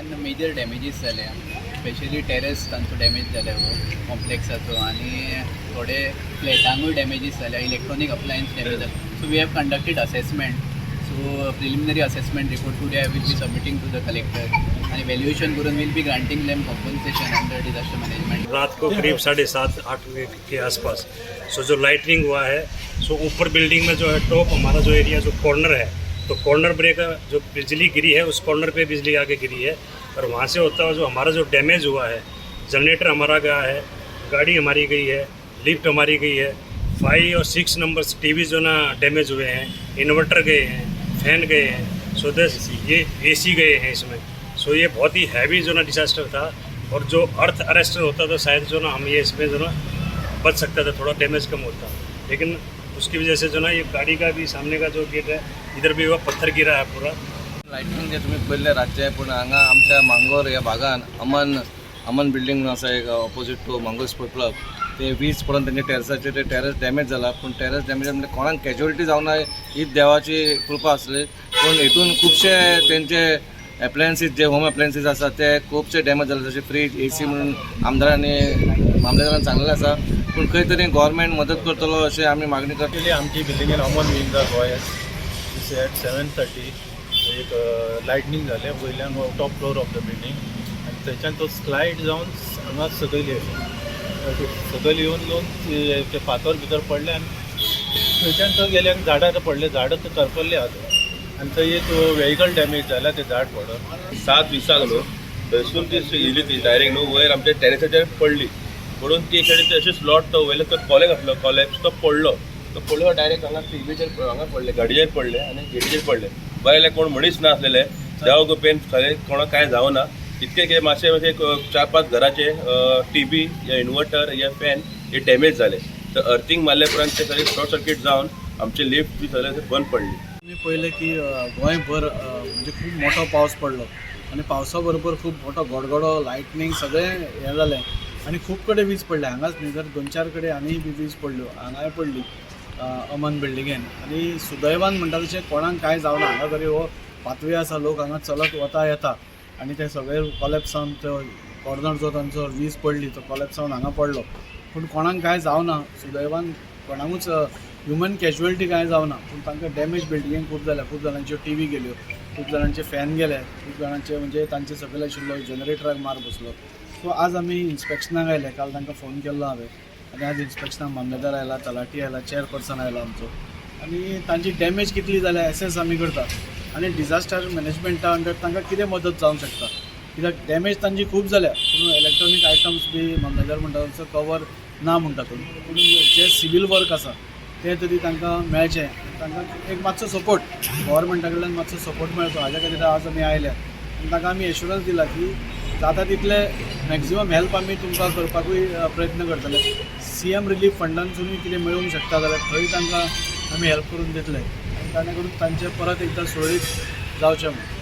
बिल्डिंगान major डॅमेजीस जाल्या. Specially terrace तांचो damage जाल्या हो कॉम्प्लेक्साचो आनी थोडे फ्लॅटांकूय डॅमेजीस जाल्या, इलेक्ट्रॉनीक अप्लायन्स डॅमेज जाल्या. So we have conducted assessment, so preliminary assessment report today I will be submitting to the collector आनी व्हॅल्युएशन करून will be granting them compensation under disaster management. रात को करीब 7:30-8 के आसपास सो जो lightning हुआ है, so ऊपर building में जो है, टॉप हमारा जो एरिया, जो कॉर्नर है, तो कॉर्नर ब्रेक जो बिजली गिरी है, उस कॉर्नर पे बिजली आके गिरी है और वहाँ से होता हुआ जो हमारा जो डैमेज हुआ है, जनरेटर हमारा गया है, गाड़ी हमारी गई है, लिफ्ट हमारी गई है, 5 और 6 नंबर टीवी जो ना डैमेज हुए हैं, इन्वर्टर गए हैं, फैन गए हैं, सो दस ये एसी गए हैं इसमें. सो ये बहुत ही हैवी जो ना डिसास्टर था और जो अर्थ अरेस्टर होता तो शायद जो ना हम ये इसमें जो ना बच सकता था, थोड़ा डैमेज कम होता. लेकिन उसकी वजह से जो ना ये गाड़ी का भी सामने का जो गेट है, इधर भी वो पत्थर गिरा है पूरा. लायटनींग जे तुमी पळयल्लें रातचें, पूण हांगा आमच्या मांगोर ह्या भागान अमन अमन बिल्डींग म्हणून आसा एक, opposite to Mangor sport club, ते वीज पडून तेंच्या टेरसाचेर ते टेरस डॅमेज जाला. पूण टेरस डॅमेज म्हणजे कोणाक कॅज्युअलिटी जावना हीच देवाची कृपा आसली. पूण हितून खुबशे तेंचे एप्लायन्सीस, जे होम एप्लायन्सीस आसा, ते खुबशे डॅमेज जाले, जशे फ्रीज, एसी. म्हणून आमदारांनी, मामलेदारान सांगलेलें आसा, पूण खंय तरी गव्हर्मेंट मदत करतलो अशें आमी मागणी करता. एक्चुअली आमची बिल्डिंगेन अमन विंगा गोंय एट 7:30 एक लायटनींग जालें वयल्यान, top floor of the building, आनी थंयच्यान तो स्लायड जावन हांगा सकयल येयलो. सकयल येवन येवन ते फातर भितर पडले आनी थंयच्यान तो गेले आनी झाडां पडले, झाडां तर करपल्ली आहा आनी थंय एक वेहिकल डॅमेज जाला ते झाड पडून. 7:20क न्हू थंयसून ती येयली, ती डायरेक्ट न्हू वयर आमच्या टेरेसाचेर पडली. पडून ती सायडीन अशी स्लॉट तो वयलो तो कॉलेज आसलो, कॉलेप्स, तो पडलो. तो पडलो डायरेक्ट हांगा टिवीचेर, हांगा पडले, गाडयेचेर पडले आनी गेटीचेर पडले. बरें जालें कोण मनीस नासलेले. देवा कृपेन सगळें कोणाक कांय जावना. इतकें कितें मातशें मातशें एक चार पांच घराचे टीवी या इन्वर्टर या फॅन हे डॅमेज जाले. तर अर्थिंग मारल्या उपरांत ते सगळे शॉर्ट सर्कीट जावन आमचे लिफ्ट बी सगळे बंद पडली. आमी पळयलें की गोंयभर म्हणजे खूब मोठो पावस पडलो आनी पावसा बरोबर खूब मोठो गडगडो, लायटनींग सगळें हें जालें आनी खूब कडेन वीज पडली. हांगाच न्ही तर दोन चार कडेन आनी बी वीज पडल्यो. हांगाय पडली अमन बिल्डिंगेन आनी सुदैवान म्हणटा तशें कोणाक कांय जावना. हांगा तरी हो पाथवे आसा, लोक हांगा चलत वता येता आनी ते सगळे कॉलेप्स जावन, तो कॉर्नर जो तांचो वीज पडली तो कॉलेप्स जावन हांगा पडलो, पूण कोणाक कांय जावना. सुदैवान कोणाकूच ह्युमन कॅज्युअलिटी कांय जावना, पूण तांकां डॅमेज बिल्डिंगेक खूब जाल्या. खूब जाणांच्यो टीवी गेल्यो, खूब जाणांचे फॅन गेले, खूब जाणांचे म्हणजे तांचे सकयल आशिल्लो जनरेटराक मार बसलो. सो आज आमी इन्स्पेक्शनाक आयले. काल तांकां फोन केल्लो हांवें आनी आज इन्स्पेक्शनाक मामलेदार आयला, तलाठी आयला, चेअरपर्सन आयला आमचो आनी तांची डॅमेज कितली जाल्या एसेस आमी करता आनी डिझास्टर मॅनेजमेंटा अंडर तांकां कितें मदत जावंक शकता, कित्याक डॅमेज तांची खूब जाल्या. पूण इलेक्ट्रॉनीक आयटम्स बी मामलेदार म्हणटा तसो कवर ना म्हणटा कोण, पूण जे सिवील वर्क आसा तें तरी तांकां मेळचें, तांकां एक मातसो सपोर्ट, गव्हर्मेंटा कडल्यान मातसो सपोर्ट मेळचो हाज्या खातीर आज आमी आयल्या आनी तांकां आमी एश्युरन्स दिला की जाता तितले मॅक्झिमम हेल्प आमी तुमकां करपाकूय प्रयत्न करतले. सीएम रिलीफ फंडांतसूनय कितें मेळूंक शकता जाल्यार थंय तांकां आमी हेल्प करून दितले आनी ताणें करून तांचें परत एकदां सुरळीत जावचें म्हूण.